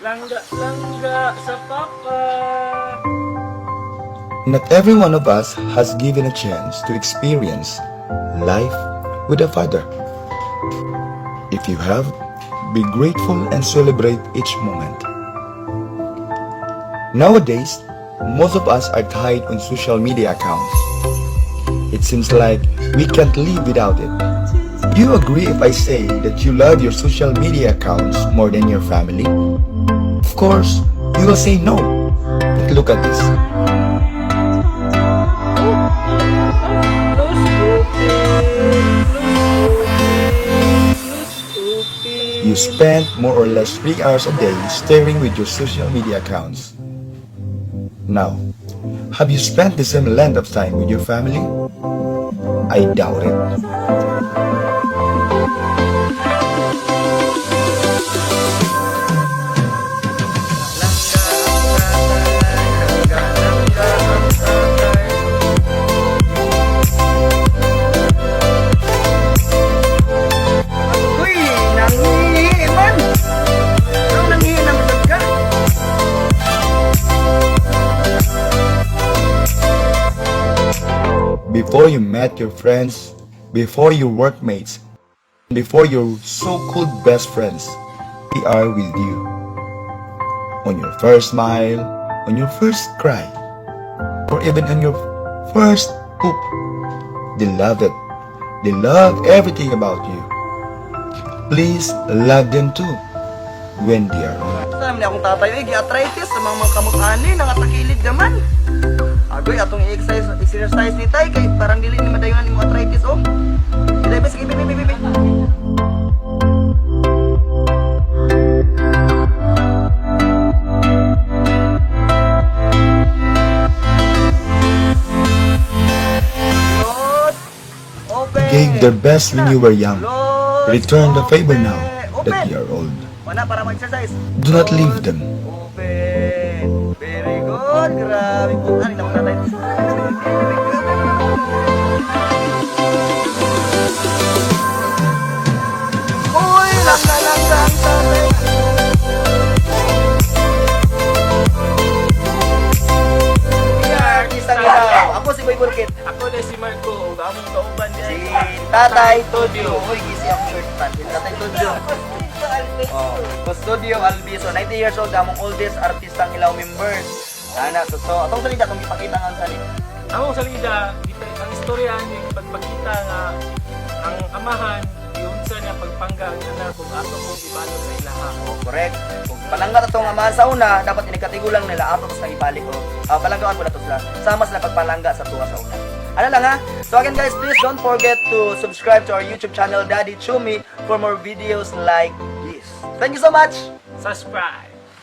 Langga, langga sa papa. Not every one of us has given a chance to experience life with a father. If you have, be grateful and celebrate each moment. Nowadays, most of us are tied on social media accounts. It seems like we can't live without it. Do you agree if I say that you love your social media accounts more than your family? Of course, you will say no. But look at this. Close, open, close, open, close, open. You spend more or less 3 hours a day staring with your social media accounts. Now, have you spent the same length of time with your family? I doubt it. Langga ang tatay, langga, langga ang tatay. Uy, nangihi man. Ano nangihi naman ka? Before you met your friends, before your workmates, before your so-called best friends, they are with you. On your first smile, on your first cry, or even on your first poop. They love it. They love everything about you. Please love them too when they are old. Sa naman akong tatay, ay, gi-arthritis sa mga kamot-ani, nangatakilid naman. Agoy, atong i-exercise exercise ni tay, kay parang dili ni madayonan imong arthritis, oh. Dili, be, sige, be, be, be, be. Close. Open. Gave their best when you were young. Close. Return the favor now Open. That you are old. Wala para mag-exercise. Do not leave them. Open. Very good. Grabe po. Ano naman natin? Uy, langga, langga ang tatay. Artista Ilaw. Ako si Boy Burkit. Ako na si Marco, ug among kauban Si diay. Tatay Todio. Uy, gisi ako short pants. Si Tatay Todio. Oh, Custodio Albiso, 90 years old, among oldest artistang Ilaw members. Ana, so atong salida atong ipakita nga ang sali. Among salida, ang istorya ni pagpakita nga ang amahan giunsa niya pagpangga ang anak ug ato pong ibalot sa ilaha. Oh, correct. Kung palangga atong amahan sa una, dapat inikatigulang nila ato sa ibalik o palanggaan ko na to sila. Sama sila pagpalangga sa tuwa sa una. Ano lang ha? So again guys, please don't forget to subscribe to our YouTube channel, Daddy Chumi, for more videos like this. Thank you so much! Subscribe!